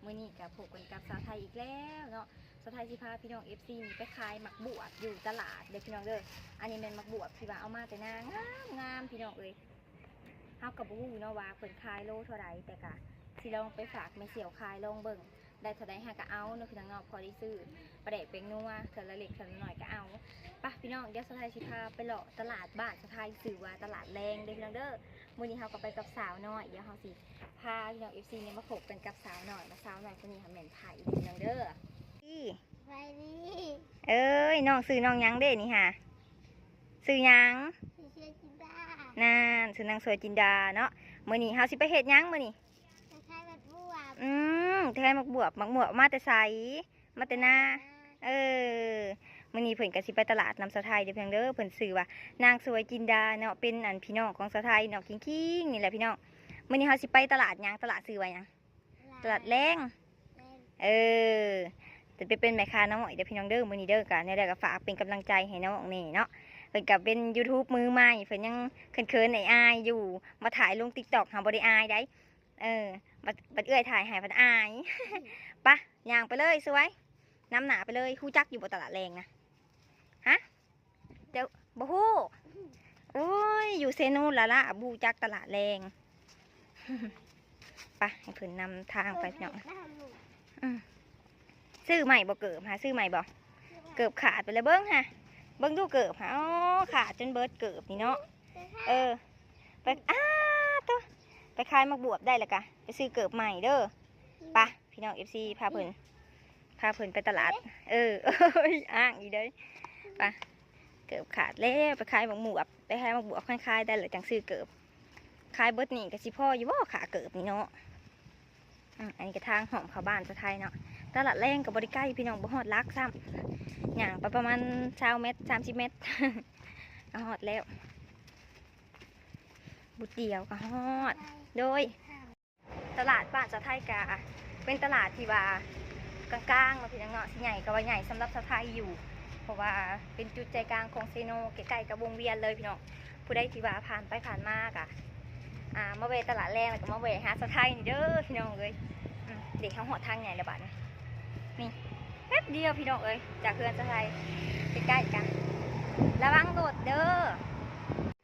ມື້ນີ້ກໍພົບກັນກັບສາວໄທອີກແລ້ວເນາະ. ສາວໄທຊິພາພີ່ນ້ອງເອັຟຊີນີ້ໄປຂາຍໝາກບວບຢູ່ຕະຫຼາດເດີພີ່ນ້ອງເດີ. ອັນນີ້ແມ່ນໝາກບວບທີ່ວ່າເອົາມາແຕ່ນາ ງາມໆ ພີ່ນ້ອງເອີຍ. ເຮົາກໍບໍ່ຮູ້ເນາະວ່າເພິ່ນຂາຍໂລເທົ່າໃດ ແຕ່ກໍຊິລອງໄປຝາກແມ່ສ່ຽວຂາຍລອງເບິ່ງ ໄດ້ເທົ່າໃດເຮົາກໍເອົາເນາະພີ່ນ້ອງເນາະ. ພໍໄດ້ຊື້ປາແດກແປ້ງນົວເທື່ອລະເລັກເທື່ອລະໜ້ອຍກໍເອົາ. ໄປພີ່ນ້ອງ ດຽວສາວໄທຊິພາໄປເລາະຕະຫຼາດບ້ານສາວໄທ ຊື່ວ່າຕະຫຼາດແລງເດີພີ່ນ້ອງເດີ. ມື້ນີ້ເຮົາກໍໄປກັບສາວນ້ອຍ ດຽວເຮົາຊິ ພາພີ່ນ້ອງເອັຟຊີນີ້ມາພົບກັນກັບສາວນ້ອຍ ວ່າສາວນ້ອຍຄົນນີ້ຫັ້ນແມ່ນໃຜເດີພີ່ນ້ອງເດີ. ສະບາຍດີ. ເອີຍ ນ້ອງຊື່ນ້ອງຫຍັງເດນີ້ຫາ? ຊື່ຫຍັງ? ຊື່ເສືອຈິນດາ. ນັ້ນ ຊື່ນາງເສືອຈິນດາເນາະ. ມື້ນີ້ເຮົາຊິໄປເຮັດຫຍັງມື້ນີ້? ໄປຂາຍໝາກບວບ. ອືມ ໄປຂາຍໝາກບວບ. ໝາກບວບມາແຕ່ໃສ? ມາແຕ່ນາ. ເອີ ມື້ນີ້ເພິ່ນກໍຊິໄປຕະຫຼາດນຳສາວໄທເດີພີ່ນ້ອງເດີ. ເພິ່ນຊື່ວ່ານາງສວຍຈິນດາເນາະ ເປັນອັນພີ່ນ້ອງຂອງສາວໄທເນາະ ຄິງໆ ນີ້ແຫຼະພີ່ນ້ອງ. ມື້ນີ້ເຮົາຊິໄປຕະຫຼາດຫຍັງ? ຕະຫຼາດຊື່ວ່າຫຍັງ? ຕະຫຼາດແລງ. ເອີ ຈະໄປເປັນແມ່ຄ້ານ້ອຍເດີພີ່ນ້ອງເດີ ມື້ນີ້ເດີ. ກໍແນວໃດກໍຝາກເປັນກຳລັງໃຈໃຫ້ນ້ອງແດ່ເນາະ. ເພິ່ນກໍເປັນຢູທູບມືໃໝ່ ເພິ່ນຍັງເຂີນໆ ອາຍໆ ຢູ່ ມາຖ່າຍລົງຕິກຕັອກຫາບໍ່ໄດ້ອາຍໃດ. ເອີ ບັດ ບັດເອື້ອຍຖ່າຍໃຫ້ພັດອາຍ. ປະ ຍ່າງໄປເລີຍສວຍ ນຳໜ້າໄປເລີຍ. ຮູ້ຈັກຢູ່ບໍ່ຕະຫຼາດແລງນະ? ຮະ? ເຈົ້າບໍ່ຮູ້? ໂອ້ຍ ຢູ່ເຊໂນລະລະ ບໍ່ຮູ້ຈັກຕະຫຼາດແລງ. ປະ ໃຫ້ເພິ່ນນຳທາງໄປພີ່ນ້ອງ. ອືມ ຊື້ໃໝ່ບໍ່ເກີບຫາ? ຊື້ໃໝ່ບໍ່? ເກີບຂາດໄປແລ້ວ ເບິ່ງຫາ ເບິ່ງດູເກີບຫາ. ອໍ ຂາດຈົນເບິດເກີບນີ້ເນາະ. ເອີ ໄປ ອ້າໂຕ ໄປຂາຍໝາກບວບໄດ້ແລ້ວກະໄປຊື້ເກີບໃໝ່ເດີ. ປະ ພີ່ນ້ອງເອັຟຊີ ພາເພິ່ນ ພາເພິ່ນໄປຕະຫຼາດ. ເອີ ອ້າງອີກເດີ. ປະ ເກີບຂາດແລ້ວ ໄປຂາຍໝາກບວບ ໄປຂາຍໝາກບວບ ຄັນຂາຍໄດ້ແລ້ວຈັ່ງຊື້ເກີບ. ຂາຍເບິດນີ້ກໍຊິພໍຢູ່ບໍ່ ຄ່າເກີບນີ້ເນາະ. ອືມ ອັນນີ້ກໍທາງອ້ອມເຂົ້າບ້ານສາວໄທເນາະ. ຕະຫຼາດແລງກໍບໍ່ໄດ້ໄກພີ່ນ້ອງ ບໍ່ຮອດຫຼັກຊ້ຳ ຍ່າງໄປປະມານຊາວແມັດ ສາມສິບແມັດ ກໍຮອດແລ້ວ. ບຸດດຽວກໍຮອດ. ໂດຍ ຕະຫຼາດບ້ານສາວໄທກະເປັນຕະຫຼາດທີ່ວ່າກາງໆ ເນາະພີ່ນ້ອງເນາະ. ຊິໃຫຍ່ກໍວ່າໃຫຍ່ສຳລັບສາວໄທຢູ່ ເພາະວ່າເປັນຈຸດໃຈກາງຂອງເຊໂນ ໃກ້ໆ ກັບວົງວຽນເລີຍພີ່ນ້ອງ. ຜູ້ໃດທີ່ວ່າຜ່ານໄປຜ່ານມາກະ ອ່າ ມາແວ່ຕະຫຼາດແລງ ແລ້ວກໍມາແວ່ຫາສາວໄທນີ້ເດີພີ່ນ້ອງເອີຍ. ອືມ ເດ ເຮົາຮອດທາງໃຫຍ່ແລ້ວບາດນີ້. ນີ້ແປັບດຽວພີ່ນ້ອງເອີຍ ຈາກເຮືອນສາວໄທ ໃກ້ໆ ກັນ. ລະວັງລົດເດີ.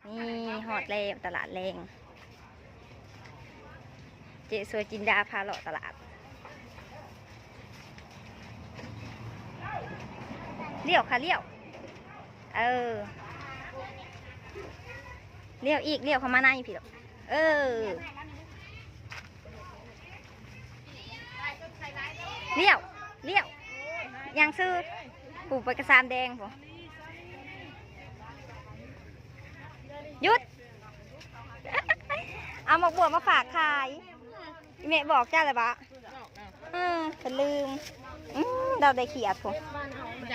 ນີ້ຮອດແລ້ວຕະຫຼາດແລງ. ເຈສວຍຈິນດາພາເລາະຕະຫຼາດ. ລ້ຽວຄ່ະ ລ້ຽວ. ເອີ ລ້ຽວອີກ ລ້ຽວເຂົ້າມາໃນພີ້ລູກ. ເອີ ລ້ຽວ ລ້ຽວ ຍ່າງຊື່ ຜູ້ໄປກະສາມແດງພຸ້ນ. ຢຸດ. ເອົາໝາກບວບມາຝາກຂາຍ. ອີແມ່ບອກເຈົ້າແລ້ວບໍ? ເອີ ເພິ່ນລືມ. ອືມ ລາວໄດ້ຂຽດພຸ້ນ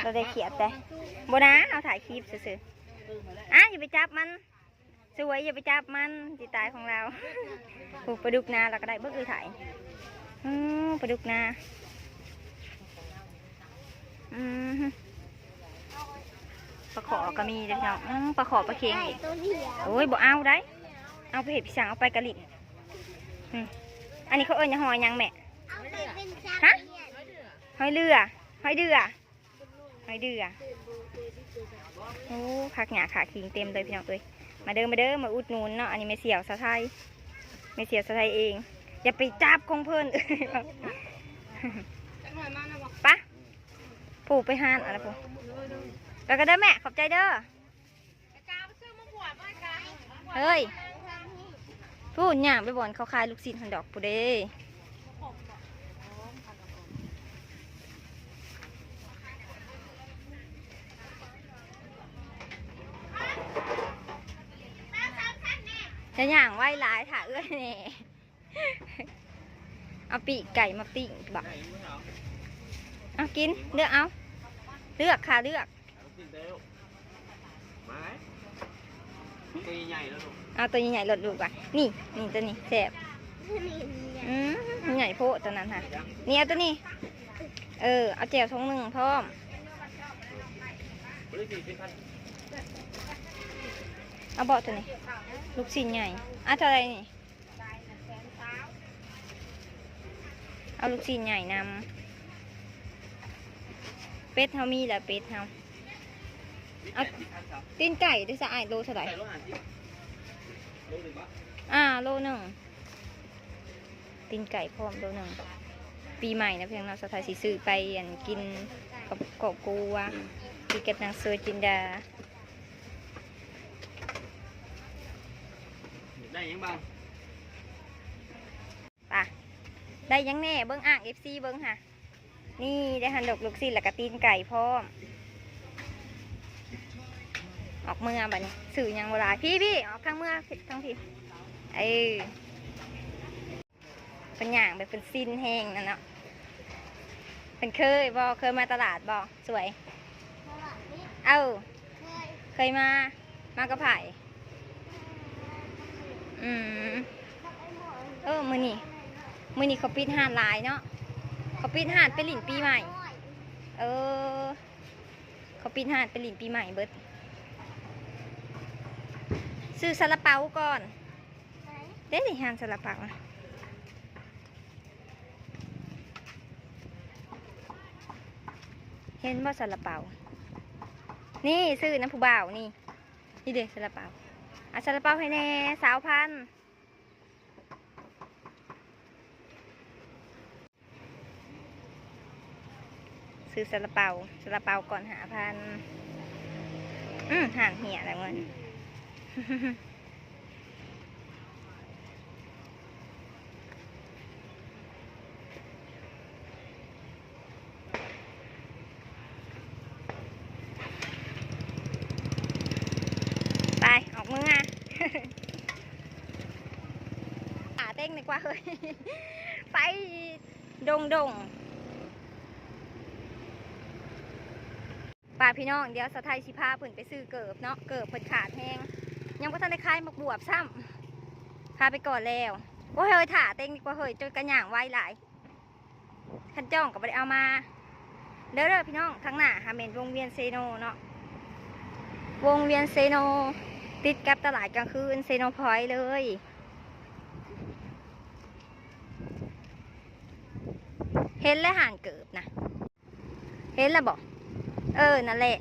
ລາວໄດ້ຂຽດແຕ່ ບໍ່ນາ ເຮົາຖ່າຍຄລິບຊື່ໆ. ອ້າ ຢ່າໄປຈັບມັນ ສວຍ ຢ່າໄປຈັບມັນ ຊິຕາຍຂອງລາວ. ໂອ້ ປາດຸກນາລາວກໍໄດ້ ເບິ່ງເອີຍ ຖ່າຍ. ອືມ ປາດຸກນາ. ອືມ ປາຂໍກໍມີເດ້ພີ່ນ້ອງ. ອືມ ປາຂໍປາເຄັງ. ໂອ້ຍ ບໍ່ເອົາໄດ໋ ເອົາໄປເຮັດພິສັງ ເອົາໄປກະຫຼິ້ນ. ອືມ ອັນນີ້ເຂົາເອີ້ນຫອຍຫຍັງແມ່? ຮະ? ຫອຍເຫຼືອ ຫອຍເດືອ ຫອຍເດືອ. ໂອ້ ຜັກຫຍ້າຂາຄີງເຕັມເລີຍພີ່ນ້ອງເອີຍ. ມາເດີ ມາເດີ ມາອຸດໜູນເນາະ. ອັນນີ້ແມ່ສ່ຽວສາວໄທ ແມ່ສ່ຽວສາວໄທເອງ. ຢ່າໄປຈັບຂອງເພິ່ນ. ປະ ຜູ້ໄປຮ້ານອັນນັ້ນຜູ້. ໄປກັນເດີແມ່ ຂອບໃຈເດີ. ເຮີ້ຍ ພຸ້ນ ຍ່າງໄປບ່ອນເຂົາຂາຍລູກຊີ້ນຫັ້ນດອກ ຜູ້ເດ້. ຢ່າຍ່າງໄວຫຼາຍ ຖ້າເອື້ອຍແດ່. ເອົາປີກໄກ່ມາປີ້ງບໍ? ເອົາກິນ ເລືອກເອົາ ເລືອກຄ່ະ ເລືອກ. ເອົາໂຕໃຫຍ່ໆ ໂລດລູກວ່າ ນີ້ ນີ້ ໂຕນີ້ແຊບ. ອືມ ໃຫຍ່ໂພດໂຕນັ້ນຫະ. ນີ້ ເອົາໂຕນີ້ ເອີ ເອົາແຈ່ວຖົງໜຶ່ງພ້ອມ. ເອົາເບາະໂຕນີ້ ລູກຊີ້ນໃຫຍ່. ອ່ະ ເທົ່າໃດນີ້? ແສນຊາວ. ເອົາລູກຊີ້ນໃຫຍ່ນຳ. ເປັດເຮົາມີແລ້ວ ເປັດເຮົາ. ເອົາຕີນໄກ່ເດ້ຊະອ້າຍ ໂລເທົ່າໃດ? ອ່າ ໂລໜຶ່ງ. ຕີນໄກ່ພ້ອມໂລໜຶ່ງ. ປີໃໝ່ນະພຽງເນາະ ສາວໄທຊິຊື້ໄປ ອັນ ກິນກັບຄອບຄົວ ກິນກັບນາງໂຊຈິນດາ. ໄດ້ຫຍັງບ້າງ? ປະ ໄດ້ຫຍັງແດ່? ເບິ່ງອ້າງ ເອັຟຊີ ເບິ່ງຫາ. ນີ້ໄດ້ຫັ້ນດອກ ລູກຊີ້ນ ແລ້ວກະຕີນໄກ່ພ້ອມ. ອອກເມືອບາດນີ້ ຊື້ຫຍັງບໍ່ຫຼາຍ. ພີ້ໆ ອອກທາງເມືອ ທາງພີ້. ເອີ ເພິ່ນຍ່າງແບບເພິ່ນຊິນແຮງນັ້ນເນາະ. ເພິ່ນເຄີຍບໍ່? ເຄີຍມາຕະຫຼາດບໍ່? ສວຍ ເອີ ເຄີຍມາ ມາກັບໃຜ? ອືມ ເອີ ມື້ນີ້ ມື້ນີ້ເຂົາປິດຮ້ານຫຼາຍເນາະ ເຂົາປິດຮ້ານໄປຫຼິ້ນປີໃໝ່. ເອີ ເຂົາປິດຮ້ານໄປຫຼິ້ນປີໃໝ່ເບິດ. ຊື້ຊາລາເປົາກ່ອນ. ເດ້ ຮ້ານຊາລາເປົານະ ເຫັນບໍ່? ຊາລາເປົາ ນີ້ ຊື້ນຳຜູ້ບ່າວນີ້. ນີ້ເດ້ ຊາລາເປົາ. ເອົາຊາລາເປົາໃຫ້ແດ່ ຊາວພັນ. ຊື້ຊາລາເປົາ ຊາລາເປົາກ່ອນ ຫ້າພັນ. ອືມ ຮ້ານເຫຍແລ້ວເງິນ. ໄປ ອອກເມືອ. ອາ ເຕັງດີກວ່າເຮີ້ຍ ໄປດົງໆ. ໄປພີ່ນ້ອງ ດຽວສາວໄທຊິພາເພິ່ນໄປຊື້ເກີບເນາະ ເກີບເພິ່ນຂາດແຮງ ຍັງບໍ່ທັນໄດ້ຂາຍໝາກບວບຊ້ຳ ພາໄປກ່ອນແລ້ວ. ໂອ້ຍ ເຮີ້ຍ ຖ້າເຕັງດີກວ່າເຮີ້ຍ ຈົນກະຍ່າງໄວຫຼາຍ. ຄັນຈ້ອງກໍບໍ່ໄດ້ເອົາມາເດີ ເດີພີ່ນ້ອງ. ທາງໜ້າຫາແມ່ນວົງວຽນເຊໂນເນາະ ວົງວຽນເຊໂນ ຕິດກັບຕະຫຼາດກາງຄືນເຊໂນພອຍເລີຍ. ເຫັນແລ້ວຮ້ານເກີບນະ ເຫັນແລ້ວບໍ່? ເອີ ນັ້ນແຫຼະ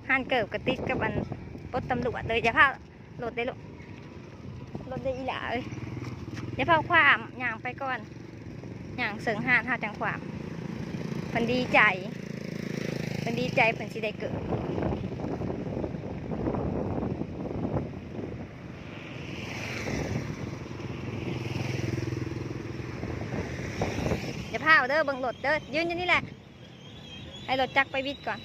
ຮ້ານເກີບກໍຕິດກັບອັນປົດຕຳຫຼວດເລີຍ. ຢ່າພາ ລົດເດ້ລູກ ລົດເດ້ອີ່ຫຼ້າເອີຍ. ຢ່າພາຂວ້າມ ຍ່າງໄປກ່ອນ ຍ່າງເຊິ່ງຮ້ານເຮົາຈັ່ງຂວ້າມ. ເພິ່ນດີໃຈ ເພິ່ນດີໃຈ ເພິ່ນຊິໄດ້ເກີບ. ຢ່າພາວເດີ ເບິ່ງລົດເດີ ຢືນຢູ່ນີ້ແຫຼະ. ໃຫ້ລົດຈັກໄປວິດກ່ອນ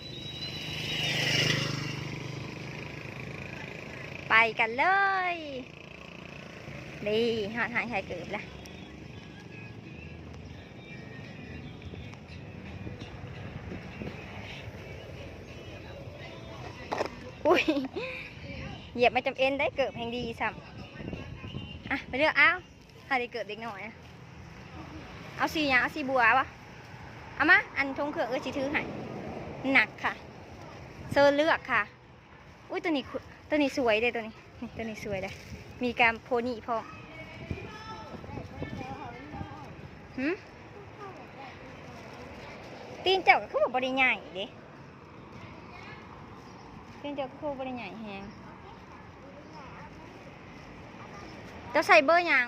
ໄປກັນເລີຍ. ນີ້ ຮອດຮ້ານຂາຍເກີບແລ້ວ. ອຸ້ຍ ຢຽບມາຈຳເອັນໄດ້ ເກີບແຮງດີຊ້ຳ. ອ່ະ ໄປເລືອກເອົາ. ຫາໄດ້ເກີບເດັກນ້ອຍ. ເອົາສີຫຍັງ? ເອົາສີບົວບໍ່? ເອົາມາ ອັນຖົງເຄື່ອງເອື້ອຍຊິຖືໃຫ້. ໜັກຄ່ະ ເຊີນເລືອກຄ່ະ. ອຸ້ຍ ໂຕນີ້ ໂຕນີ້ສວຍເດ້ ໂຕນີ້ ນີ້ ໂຕນີ້ສວຍເດ້ ມີການໂພນີພ້ອມ. ຫື? ຕີນເຈົ້າກໍຄືວ່າບໍ່ໄດ້ໃຫຍ່ເດ້. ເປັນເຈົ້າຄືບໍ່ໄດ້ໃຫຍ່ແຮງ. ເຈົ້າໃສ່ເບີຫຍັງ?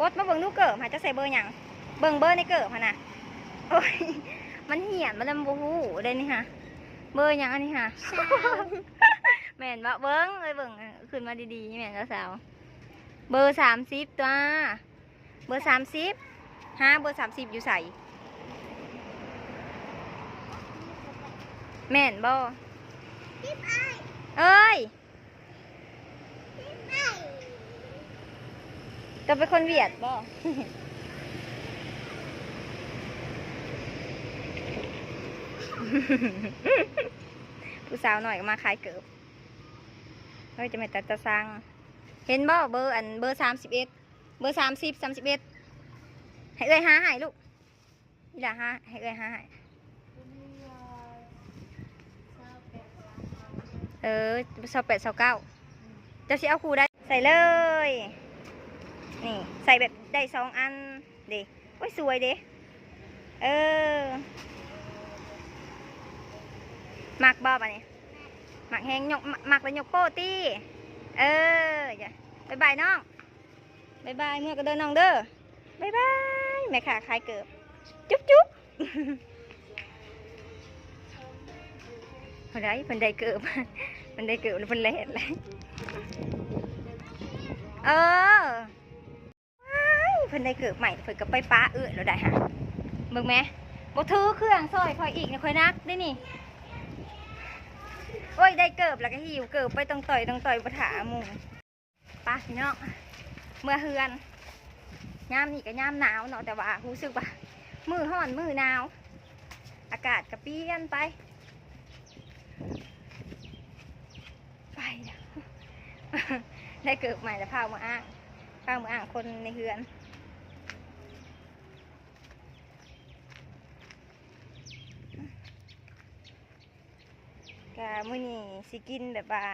ກົດມາເບິ່ງດູເກີບຫາ ເຈົ້າໃສ່ເບີຫຍັງ? ເບິ່ງເບີໃນເກີບຫັ້ນນະ. ໂອ້ຍ ມັນຫ້ຽນ ມັນລະບໍ່ຮູ້ເດ້ນີ້ຫາ. ເບີຫຍັງອັນນີ້ຫາ? ຊາວ. ແມ່ນບໍ່? ເບິ່ງເອີຍ ເບິ່ງ ຂຶ້ນມາດີໆ ແມ່ນບໍ່ຊາວ? ເບີສາມສິບຕົວະ. ເບີສາມສິບ ຫາເບີສາມສິບຢູ່ໃສ? ແມ່ນບໍ່? ເອີຍ ເຈົ້າເປັນຄົນຫວຽດບໍ່? ຜູ້ສາວນ້ອຍກໍມາຂາຍເກີບ. ເອີຍ ຈະແມ່ນຕາ ຕາຊັງ. ເຫັນບໍ່? ເບີ ອັນ ເບີສາມສິບເອັດ. ເບີສາມສິບ ສາມສິບເອັດ ໃຫ້ເອື້ອຍຫາໃຫ້ລູກ. ອີ່ຫຼ້າຫາ ໃຫ້ເອື້ອຍຫາໃຫ້. ເອີ ຊາວແປດ ຊາວເກົ້າ. ເຈົ້າຊິເອົາຄູ່ໃດ? ໃສ່ເລີຍ. ນີ້ ໃສ່ແບບໄດ້ສອງອັນເດ້. ໂອ ໂອ້ຍ ສວຍເດ້. ເອີ ມັກບໍ່ບາດນີ້? ມັກແຮງ ຍົກ ມັກແລ້ວຍົກໂປ້ຕິ. ເອີ ບາຍບາຍນ້ອງ ບາຍບາຍ ເມືອກ່ອນເດີນ້ອງເດີ. ບາຍບາຍ ແມ່ຄ້າຂາຍເກີບ ຈຸບຈຸບ. ເພິ່ນໄດ້ ເພິ່ນໄດ້ເກີບ ເພິ່ນໄດ້ເກີບແລ້ວເພິ່ນແລ່ນເລີຍ. ເອີ ວ້າຍ ເພິ່ນໄດ້ເກີບໃໝ່ ເພິ່ນກໍໄປປະເອື້ອຍແລ້ວໄດ໋ຫາ. ເບິ່ງແມ ບໍ່ຖືເຄື່ອງຊ່ອຍຂ້ອຍອີກ ຂ້ອຍໜັກເດ້ນີ້. ໂອ້ຍ ໄດ້ເກີບແລ້ວກໍຫິ້ວເກີບໄປຕ່ອງຕ່ອຍຕ່ອງຕ່ອຍ ບໍ່ຖ້າໝູ່. ໄປພີ່ນ້ອງ ເມືອເຮືອນ. ຍາມນີ້ກໍຍາມໜາວເນາະ ແຕ່ວ່າຮູ້ສຶກວ່າມື້ຮ້ອນມື້ໜາວ ອາກາດກໍປ່ຽນໄປ. ໄປແລ້ວ ໄດ້ເກີບໃໝ່ແລ້ວ ພາເມືອອ້າງ ພາເມືອອ້າງຄົນໃນເຮືອນ. ກະມື້ນີ້ຊິກິນແບບວ່າ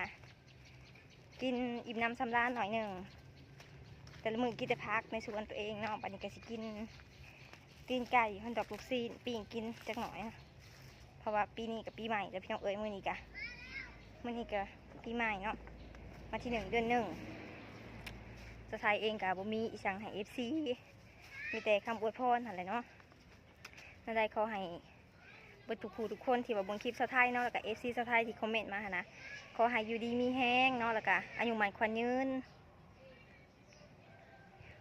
ກິນອີ່ມໜຳສຳລານໜ້ອຍໜຶ່ງ ແຕ່ລະມື້ກິນແຕ່ຜັກໃນສວນຕົວເອງເນາະ. ບາດນີ້ກໍຊິກິນຕີນໄກ່ ຮັອດດອກ ລູກຊີ້ນ ປີ້ງກິນຈັກໜ້ອຍເນາະ ເພາະວ່າປີນີ້ກໍປີໃໝ່ແລ້ວພີ່ນ້ອງເອີຍ. ມື້ນີ້ກະ ມື້ນີ້ກະປີໃໝ່ເນາະ ວັນທີໜຶ່ງ ເດືອນໜຶ່ງ. ສາວໄທເອງກະບໍ່ມີອີ່ຫຍັງໃຫ້ເອັຟຊີ ມີແຕ່ຄຳອວຍພອນຫັ້ນແຫຼະເນາະ. ແນວໃດຂໍໃຫ້ເບິດທຸກຜູ້ທຸກຄົນທີ່ວ່າເບິ່ງຄລິບສາວໄທເນາະ ແລ້ວກະເອັຟຊີສາວໄທທີ່ຄອມເມັນມາຫັ້ນນະ ຂໍໃຫ້ຢູ່ດີມີແຮງເນາະ ແລ້ວກະອາຍຸໝັ້ນຂວັນຍືນ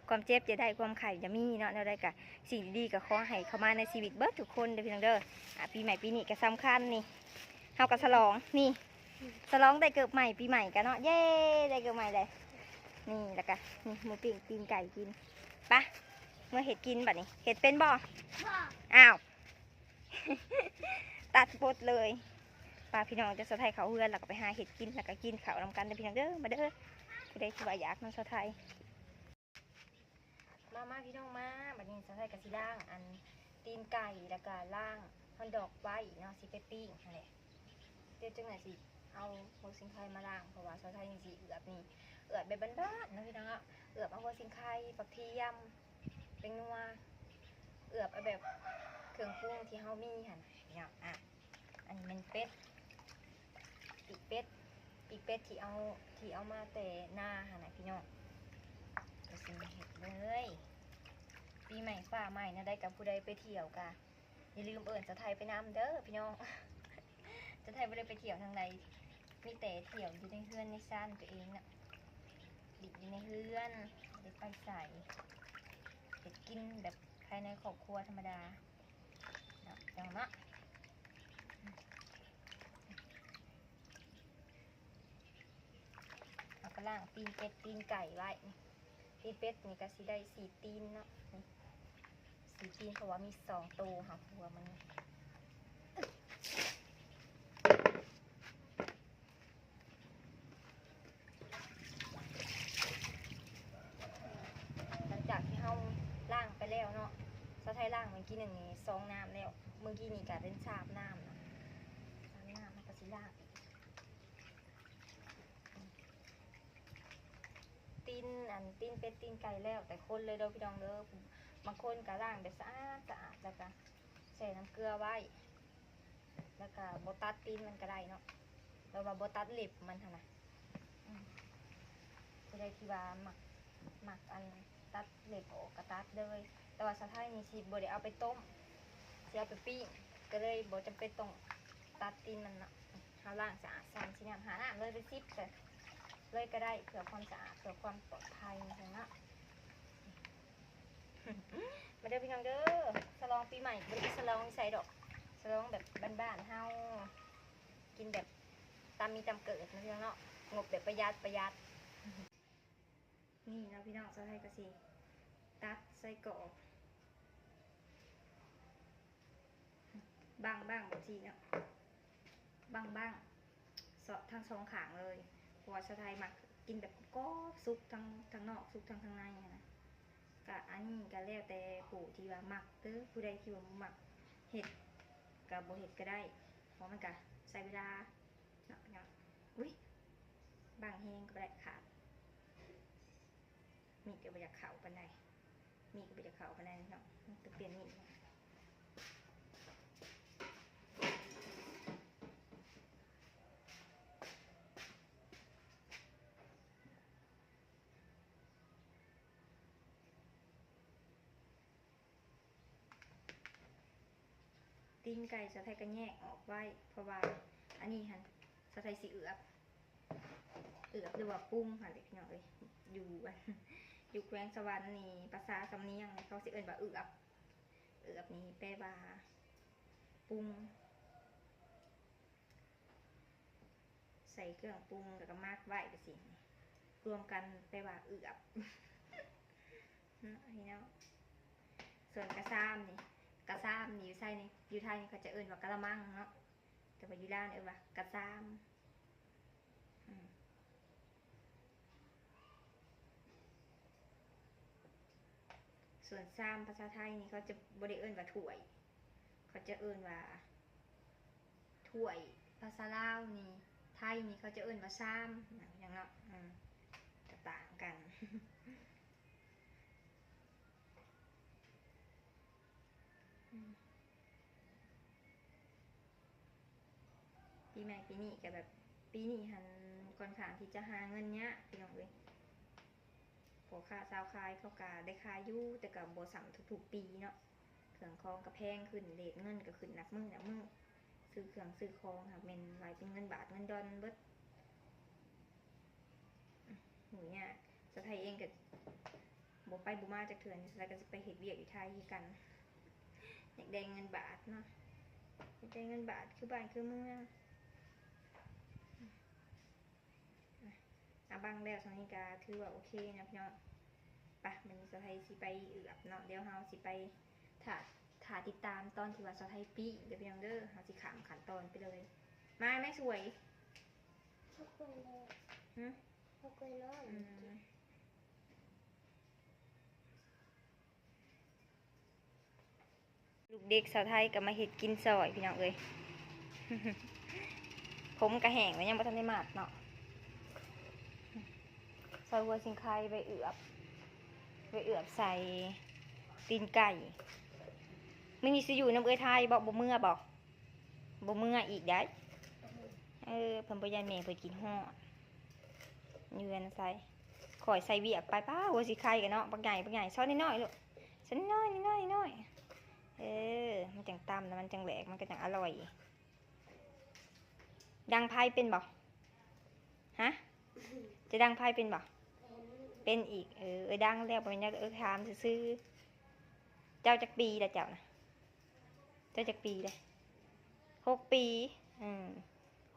ຄວາມເຈັບຢ່າໄດ້ ຄວາມໄຂ້ຢ່າມີເນາະ. ແນວໃດກະສິ່ງດີໆກໍຂໍໃຫ້ເຂົ້າມາໃນຊີວິດເບິດທຸກຄົນເດີພີ່ນ້ອງເດີ. ອາ ປີໃໝ່ປີນີ້ກໍສຳຄັນນີ້ ເຮົາກໍສະຫຼອງນີ້ ສະຫຼອງໄດ້ເກີບໃໝ່ປີໃໝ່ກັນເນາະ. ເຢ້ ໄດ້ເກີບໃໝ່ເລີຍນີ້. ແລ້ວກະນີ້ ໝູປີ້ງຕີນໄກ່ກິນ. ປະ ເມືອເຮັດກິນບາດນີ້ ເຮັດເປັນບໍ່? ບໍ່. ອ້າວ ຕັດບົດເລີຍ. ປະພີ່ນ້ອງ ຈະສາວໄທເຂົ້າເຮືອນ ແລ້ວກໍໄປຫາເຮັດກິນ ແລ້ວກໍກິນເຂົ້ານຳກັນເດີພີ່ນ້ອງເດີ. ມາເດີ ຜູ້ໃດທີ່ວ່າຢາກນຳສາວໄທ. ມາ ມາພີ່ນ້ອງມາ. ບາດນີ້ສາວໄທກໍຊິລ້າງອັນຕີນໄກ່ ແລ້ວກໍລ້າງຮອດດອກໄວ້ເນາະ ຊິໄປປີ້ງຫັ້ນແຫຼະ. ດຽວຈັ່ງໃດຊິເອົາຫົວສີໄຄມາລ້າງ ເພາະວ່າສາວໄທນີ້ຊິເອືອບນີ້ ເອືອບແບບບ້ານໆເນາະພີ່ນ້ອງເນາະ. ເອືອບເອົາຫົວສີໄຄ ບັກທຽມ ແປ້ງນົວ ເອືອບເອົາແບບເຄື່ອງປຸງທີ່ເຮົາມີຫັ້ນນະພີ່ນ້ອງ. ອ່ະ ອັນນີ້ແມ່ນເປັດ ປີກເປັດ ປີກເປັດທີ່ເອົາ ທີ່ເອົາມາແຕ່ນາຫັ້ນນະພີ່ນ້ອງ. ກໍຊິມາເຮັດເລີຍ ປີໃໝ່ຟ້າໃໝ່ແນວໃດກໍ ຜູ້ໃດໄປທ່ຽວກໍຢ່າລືມເອີ້ນສາວໄທໄປນຳເດີພີ່ນ້ອງ. ສາວໄທບໍ່ໄດ້ໄປທ່ຽວທາງໃດ ມີແຕ່ທ່ຽວຢູ່ໃນເຮືອນໃນຊານຕົວເອງນະ ຫຼິ້ນຢູ່ໃນເຮືອນ ບໍ່ໄດ້ໄປໃສ ເຮັດກິນແບບພາຍໃນຄອບຄົວທຳມະດາເນາະ ເຈົ້າເນາະ. ເຮົາກໍລ້າງຕີນເປັດຕີນໄກ່ໄວ້. ຕີນເປັດນີ້ກໍຊິໄດ້ສີ່ຕີນເນາະ ສີ່ຕີນ ເພາະວ່າມີສອງໂຕ ເຮົາຄົວມັນ. ຫຼັງຈາກທີ່ເຮົາລ້າງໄປແລ້ວເນາະ ສາວໄທລ້າງມື້ກີ້ໜຶ່ງນີ້ສອງນ້ຳແລ້ວ ມື້ກີ້ນີ້ກະເປັນສາມນ້ຳເນາະ ສາມນ້ຳ ເຮົາກໍຊິລ້າງອີກ. ຕີນ ອັນ ຕີນເປັດຕີນໄກ່ແລ້ວແຕ່ຄົນເລີຍເດີພີ່ນ້ອງເດີ. ບາງຄົນກໍລ້າງແບບສະອາດໆ ແລ້ວກໍແຊ່ນ້ຳເກືອໄວ້ ແລ້ວກໍບໍ່ຕັດຕີນມັນກໍໄດ້ເນາະ ແບບວ່າບໍ່ຕັດເລັບມັນຫັ້ນນະ. ອືມ ຜູ້ໃດທີ່ວ່າມັກ ມັກອັນຕັດເລັບອອກກໍຕັດເລີຍ ແຕ່ວ່າສາວໄທນີ້ຊິບໍ່ໄດ້ເອົາໄປຕົ້ມ ຊິເອົາໄປປີ້ງ ກໍເລີຍບໍ່ຈຳເປັນຕ້ອງຕັດຕີນມັນເນາະ. ເຮົາລ້າງສະອາດ ສາມສີ່ນ້ຳ ຫ້ານ້ຳເລີຍ ເປັນສິບ ກໍເລີຍກໍໄດ້ ເພື່ອຄວາມສະອາດ ເພື່ອຄວາມປອດໄພເນາະ. ມາເດີພີ່ນ້ອງເດີ ສະຫຼອງປີໃໝ່ ບໍ່ໄດ້ສະຫຼອງຢູ່ໃສດອກ ສະຫຼອງແບບບ້ານໆເຮົາ ກິນແບບຕາມມີຕາມເກີດເນາະພີ່ນ້ອງເນາະ ງົບແບບປະຢັດ ປະຢັດ. ນີ້ເນາະພີ່ນ້ອງ ສາວໄທກໍຊິຕັດໄສ້ກອກ ບັ້ງໆ ແບບຊີ້ເນາະ ບັ້ງໆ ເຊາະທັງສອງຂ້າງເລີຍ ເພາະວ່າສາວໄທມັກກິນແບບກອບ ສຸກທັງ ທັງນອກ ສຸກທັງ ທັງໃນຫັ້ນນະ. ກະອັນນີ້ກະແລ້ວແຕ່ຜູ້ທີ່ວ່າມັກເດີ ຜູ້ໃດທີ່ວ່າບໍ່ມັກເຮັດກະບໍ່ເຮັດກະໄດ້ ເພາະມັນກະໃຊ້ເວລາເນາະ ເນາະ. ອຸ້ຍ ບັ້ງແຮງກໍບໍ່ໄດ້ ຂາດ ມີດກໍບໍ່ຢາກເຂົ້າປານໃດ. ນີ້ກໍບໍ່ຢາກເຂົ້າປານໃດເນາະ ຕ້ອງປ່ຽນມີດ. ຕີນໄກ່ສາວໄທກໍແຍກອອກໄວ້ ເພາະວ່າອັນນີ້ຫັ້ນສາວໄທຊິເອືອບ ເອືອບ ຫຼືວ່າປຸງຫັ້ນແຫຼະພີ່ນ້ອງເອີຍ. ຢູ່ ຢູ່ແຂວງສະຫວັນນີ້ ພາສາສຳນຽງເຂົາຊິເອີ້ນວ່າເອືອບ. ເອືອບນີ້ແປວ່າປຸງ ໃສ່ເຄື່ອງປຸງ ແລ້ວກໍໝັກໄວ້ຈັ່ງຊີ້ ລວມກັນແປວ່າເອືອບ ເນາະພີ່ນ້ອງ. ສ່ວນກະຊາມນີ້ ກະຊາມນີ້ຢູ່ໄທນີ້ ຢູ່ໄທນີ້ເຂົາຈະເອີ້ນວ່າກະລະມັງເນາະ ແຕ່ວ່າຢູ່ລາວນີ້ເອີ້ນວ່າກະຊາມ. ອືມ ສ່ວນຊາມພາສາໄທນີ້ເຂົາຈະບໍ່ໄດ້ເອີ້ນວ່າຖ້ວຍ ເຂົາຈະເອີ້ນວ່າຖ້ວຍ. ພາສາລາວນີ້ ໄທນີ້ເຂົາຈະເອີ້ນວ່າຊາມ ນະ ພີ່ນ້ອງເນາະ. ອືມ ກໍຕ່າງກັນ. ອືມ ປີໃໝ່ປີນີ້ກໍແບບ ປີນີ້ຫັ້ນຂ້ອນຂ້າງທີ່ຈະຫາເງິນຍາກພີ່ນ້ອງເອີຍ. ພໍ່ຄ້າຊາວຂາຍເຂົາກໍໄດ້ຂາຍຢູ່ ແຕ່ກໍບໍ່ສ່ຳທຸກໆປີເນາະ. ເຄື່ອງຂອງກໍແພງຂຶ້ນ ເຣດເງິນກໍຂຶ້ນໜັກມື້ໜັກມື້ ຊື້ເຄື່ອງຊື້ຂອງຫາກແມ່ນໄຫຼເປັນເງິນບາດເງິນດອນເບິດ. ຫຍຸ້ງຍາກ. ສາວໄທເອງກໍບໍ່ໄປບໍ່ມາຈັກເທື່ອນີ້ ສາວໄທກໍຊິໄປເຮັດວຽກຢູ່ໄທຄືກັນ. ຢາກໄດ້ເງິນບາດເນາະ ຢາກໄດ້ເງິນບາດຄືບ້ານຄືເມືອງ. ອາ ບັງແລ້ວ ສ່ຳນີ້ກໍຖືວ່າໂອເຄນະພີ່ນ້ອງ. ໄປ ມື້ນີ້ສາວໄທຊິໄປເອືອບເນາະ ດຽວເຮົາຊິໄປຖ້າ ຖ້າຕິດຕາມຕອນທີ່ວ່າສາວໄທປີ້ງເດີພີ່ນ້ອງເດີ. ເຮົາຊິຂ້າມຂັ້ນຕອນໄປເລີຍ. ມາແມ່ສວຍ. ຫື? ອືມ ລູກເດັກສາວໄທກໍມາເຮັດກິນຊ່ອຍພີ່ນ້ອງເອີຍ. ຜົມກະແຫ້ງແລ້ວ ຍັງບໍ່ທັນໄດ້ໝັດເນາະ. ໃສ່ຫົວສີໄຄໄວ້ເອືອບ ໄວ້ເອືອບໃສ່ຕີນໄກ່. ມື້ນີ້ຊິຢູ່ນຳເອື້ອຍໄທບໍ? ບໍ່ເມືອບໍ? ບໍ່ເມືອອີກໃດ. ເອີ ເພິ່ນບໍ່ຢ້ານແມ່ເພິ່ນຄິດຮອດ. ຢູ່ເຮືອນໃສ່ ຂ້ອຍໃສ່ວຽກໄປ ປ້າ ຫົວສີໄຄກັນເນາະ ບັກໃຫຍ່ ບັກໃຫຍ່ ຊອຍນ້ອຍໆ ລູກ ຊອຍນ້ອຍໆ ນ້ອຍໆ ນ້ອຍໆ. ເອີ ມັນຈັ່ງຕຳແລ້ວມັນຈັ່ງແຫຼກ ມັນກໍຈັ່ງອະລ່ອຍ. ດັງໄຟເປັນບໍ່? ຮະ? ຈະດັງໄຟເປັນບໍ່? ເປັນອີກ. ເອີ ເອີ ດັງແລ້ວ ບໍ່ແມ່ນຫຍັງ ເອີ ຖາມຊື່ໆ. ເຈົ້າຈັກປີລະເຈົ້ານະ? ເຈົ້າຈັກປີເດ້? ຫົກປີ. ອືມ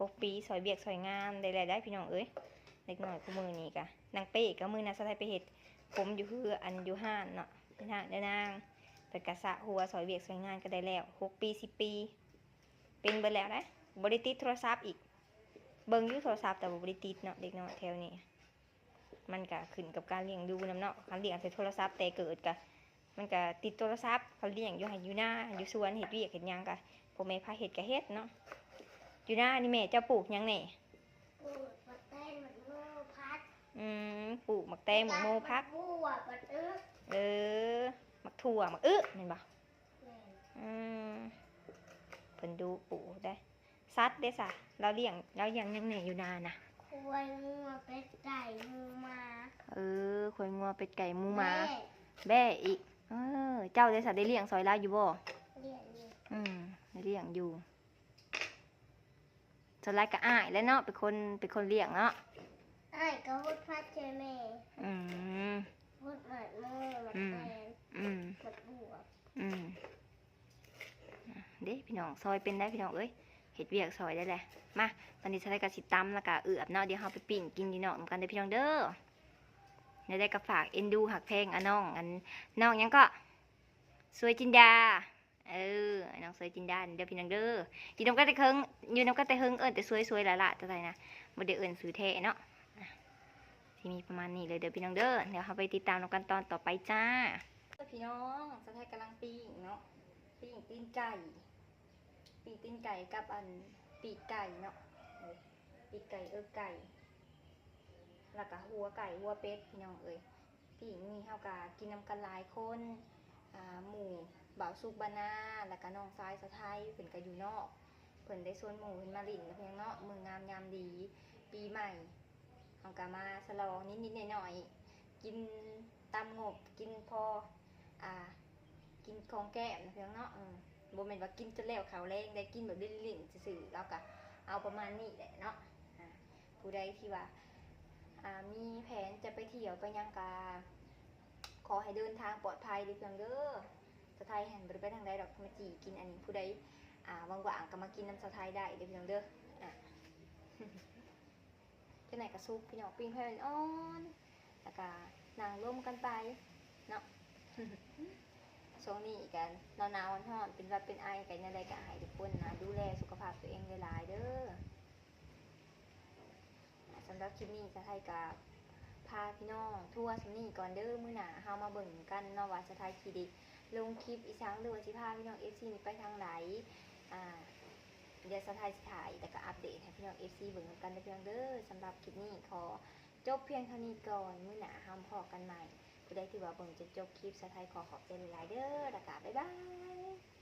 ຫົກປີ ຊ່ອຍວຽກຊ່ອຍງານໄດ້ແລ້ວໄດ໋ພີ່ນ້ອງເອີຍ. ເດັກນ້ອຍຄູ່ມື້ນີ້ກະ ນາງເປ້ກະ ມື້ນັ້ນສາວໄທໄປເຮັດຜົມຢູ່ເຮືອນ ຢູ່ຮ້ານເນາະ ເປັນຮ້ານເອື້ອຍນາງ ເພິ່ນກະສະຫົວ ຊ່ອຍວຽກຊ່ອຍງານກໍໄດ້ແລ້ວ ຫົກປີ ສິບປີ. ເປັນເບິດແລ້ວໄດ໋ ບໍ່ໄດ້ຕິດໂທລະສັບອີກ. ເບິ່ງຢູ່ໂທລະສັບ ແຕ່ວ່າບໍ່ໄດ້ຕິດເນາະ ເດັກນ້ອຍແຖວນີ້. ມັນກະຂຶ້ນກັບການລ້ຽງດູນຳເນາະ ຄັນລ້ຽງໃສ່ໂທລະສັບແຕ່ເກີດກະ ມັນກະຕິດໂທລະສັບ. ຄັນລ້ຽງຢູ່ໄຮ່ຢູ່ນາ ຢູ່ສວນ ເຮັດວຽກເຮັດຫຍັງກະ ພໍ່ແມ່ພາເຮັດກະເຮັດເນາະ. ຢູ່ນານີ້ແມ່ເຈົ້າປູກຫຍັງແດ່? ປູກໝາກແຕງ ໝາກໂມ ຜັກ. ອືມ ປູກໝາກແຕງ ໝາກໂມ ຜັກ ໝາກບົວ ໝາກອຶ. ເອີ ໝາກຖົ່ວ ໝາກອຶ ແມ່ນບໍ່? ແມ່ນ. ອືມ ເພິ່ນດຸປູກໄດ໋. ສັດເດສະ ລາວລ້ຽງ ລາວລ້ຽງຫຍັງແດ່ຢູ່ນານະ? ຄວາຍ ງົວ ເປັດ ໄກ່ ໝູ ໝາ. ເອີ ຄວາຍ ງົວ ເປັດ ໄກ່ ໝູ ໝາ ແບ້ ແບ້ອີກ. ເອີ ເຈົ້າເດສະ ໄດ້ລ້ຽງຊ່ອຍລາວຢູ່ບໍ່? ລ້ຽງຢູ່. ອືມ ໄດ້ລ້ຽງຢູ່. ສ່ວນຫຼາຍກໍອ້າຍແຫຼະເນາະ ເປັນຄົນ ເປັນຄົນລ້ຽງເນາະ. ອ້າຍກໍຫົດຜັກໃຫ້ແມ່. ອືມ ຫົດໝາກໂມ ໝາກ ອືມ ແຕງ. ອືມ ໝາກບົວ. ອືມ ເດ້ພີ່ນ້ອງ ຊ່ອຍເປັນໄດ໋ພີ່ນ້ອງເອີຍ ເຮັດວຽກຊ່ອຍໄດ້ແຫຼະ. ມາ ຕອນນີ້ສາວໄທກໍຊິຕຳ ແລ້ວກໍເອືອບເນາະ ດຽວເຮົາໄປປີ້ງກິນຢູ່ນອກນຳກັນເດີພີ່ນ້ອງເດີ. ແນວໃດກໍຝາກເອັນດູຮັກແພງອານ້ອງ ອັນ ນ້ອງຫຍັງເກາະ? ສວຍຈິນດາ. ເອີ ນ້ອງສວຍຈິນດານີ້ເດີພີ່ນ້ອງເດີ. ຢູ່ນຳກັນແຕ່ເຫິງ ຢູ່ນຳກັນແຕ່ເຫິງ ເອີ້ນແຕ່ສວຍ ສວຍຫຼ້າໆ ຕາໃດນະ ບໍ່ໄດ້ເອີ້ນຊື່ແທ້ເນາະ. ອ່ະ ຊິມີປະມານນີ້ເລີຍເດີພີ່ນ້ອງເດີ. ດຽວເຮົາໄປຕິດຕາມນຳກັນຕອນຕໍ່ໄປຈ້າ. ພີ່ນ້ອງ ສາວໄທກຳລັງປີ້ງເນາະ ປີ້ງຕີນໄກ່ ປີ້ງຕີນໄກ່ກັບອັນປີກໄກ່ເນາະ ເອີ ປີກໄກ່ ເອິກໄກ່ ແລ້ວກະຫົວໄກ່ ຫົວເປັດ ພີ່ນ້ອງເອີຍ. ປີນີ້ເຮົາກະກິນນຳກັນຫຼາຍຄົນ ອ່າ ໝູ່ບ່າວສຸກບ້ານນາ ແລ້ວກະນ້ອງຊາຍສາວໄທ ເພິ່ນກະຢູ່ນອກ ເພິ່ນໄດ້ຊວນໝູ່ເພິ່ນມາຫຼິ້ນນະພຽງເນາະ ມື້ງາມຍາມດີ ປີໃໝ່ ເຮົາກະມາສະຫຼອງນິດໆໜ້ອຍໆ ກິນຕາມງົບ ກິນພໍ ອ່າ ກິນຂອງແກ້ມນະພຽງເນາະ ເອີ ບໍ່ແມ່ນວ່າກິນຈົນແລ້ວເຂົ້າແລງໄດ້ ກິນແບບຫຼິ້ນໆຊື່ໆ ລາວກະເອົາປະມານນີ້ແຫຼະເນາະ ອ່າ ຜູ້ໃດທີ່ວ່າ ອ່າ ມີແຜນຈະໄປທ່ຽວໄປຫຍັງກະ ຂໍໃຫ້ເດີນທາງປອດໄພເດີພີ່ນ້ອງເດີ ສາວໄທຫັ້ນບໍ່ໄດ້ໄປທາງໃດດອກ ມາຈີ່ກິນອັນນີ້ ຜູ້ໃດ ອ່າ ວ່າງໆກະມາກິນນຳສາວໄທໄດ້ເດີພີ່ນ້ອງເດີ ອ່າ ຈັ່ງໃດກະສຸກພີ່ນ້ອງ ປີ້ງໄຟອ່ອນໆ ແລ້ວກະນັ່ງລົມກັນໄປເນາະ ຊ່ວງນີ້ກະໜາວໆ ຮ້ອນໆ ເປັນຫວັດເປັນໄອ ກະແນວໃດກະໃຫ້ທຸກຄົນນະ ດູແລສຸຂະພາບຕົວເອງຫຼາຍໆເດີ. ສຳລັບຄລິບນີ້ສາວໄທກະພາພີ່ນ້ອງທົວສ່ຳນີ້ກ່ອນເດີ ມື້ໜ້າເຮົາມາເບິ່ງກັນເນາະວ່າສາວໄທຊິໄດ້ລົງຄລິບອີ່ຫຍັງ ຫຼືວ່າຊິພາພີ່ນ້ອງເອັຟຊີນີ້ໄປທາງໃດ ອ່າ ດຽວສາວໄທຊິຖ່າຍ ແລ້ວກະອັບເດດໃຫ້ພີ່ນ້ອງເອັຟຊີເບິ່ງນຳກັນເດີພີ່ນ້ອງເດີ. ສຳລັບຄລິບນີ້ຂໍຈົບພຽງເທົ່ານີ້ກ່ອນ ມື້ໜ້າເຮົາພໍ້ກັນໃໝ່. ຜູ້ໃດທີ່ວ່າເບິ່ງຈົນຈົບຄລິບ ສາວໄທຂໍຂອບໃຈຫຼາຍໆເດີ ແລ້ວກະບາຍບາຍ.